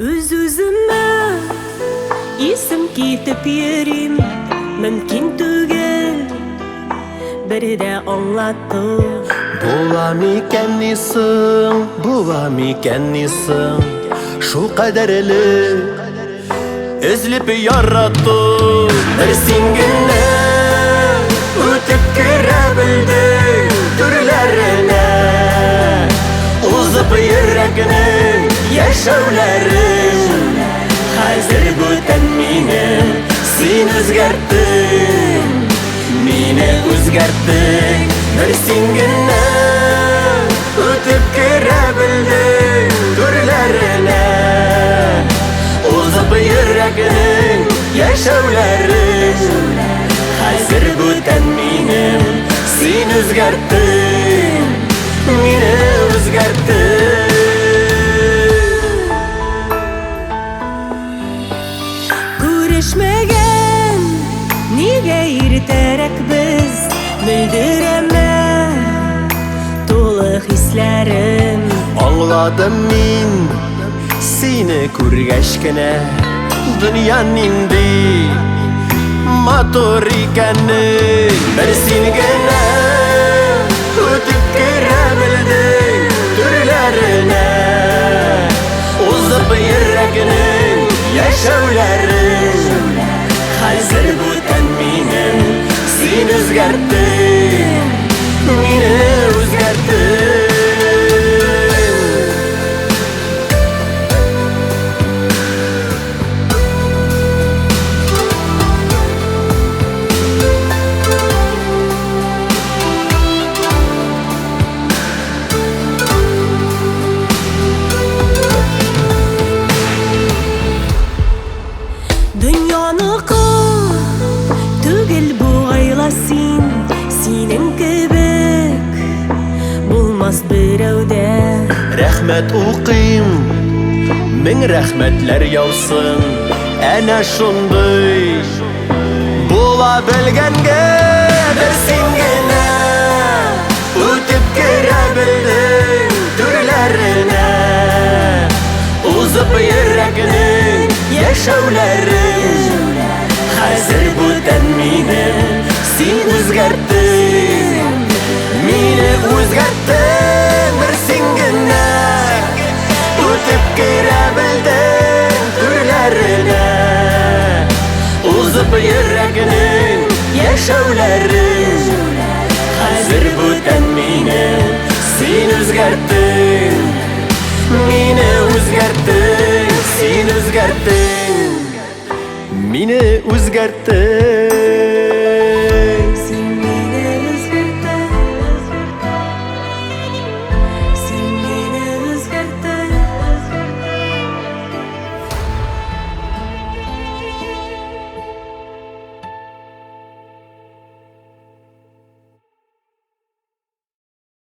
Үз-үземә исем китеп йөрим, мөмкин түгел бер дә аңлату. Була микәнни соң, була микәнни соң, шул кадәрле өзлеп ярату. Бер син генә үтеп керә белдең түрләренә, узып йөрәкнең яшәүләрен. Хәзер бүтән мине син үзгәрттең, мине үзгәрттең. Бер син генә үтеп керә белдең түрләренә, узып йөрәкнең яшәүләрен. Хәзер бүтән мине син үзгәрттең, мине үзгәрттең. Күрешмәгән нигә иртәрәк без, мөлдерәмә тулы хисләрем. Аңладым мин сине күргәч кенә, дөнья нинди матур икәнен. Бер син генә үтеп керә белдең түрләренә, узып йөрәкнең яшәүләрен. Хәзер бүтән мине син үзгәрттең, мине үзгәрттең. Дөньяныкы түгел бугайла син, синең кебек булмас берәүдә. Рәхмәт укыйм, мең рәхмәтләр яусын, әнә шундый була белгәнгә. Бер син генә үтеп керә белдең түрләренә, узып йөрәкнең яшәүләрен. Хәзер бүтән мине син үзгәрттең, мине үзгәрттең. Бер син генә үтеп керә белдең түрләренә, узып йөрәкнең яшәүләрен. Хәзер бүтән мине син үзгәрттең, мине үзгәрттең, син үзгәрттең, мине үзгәрттең.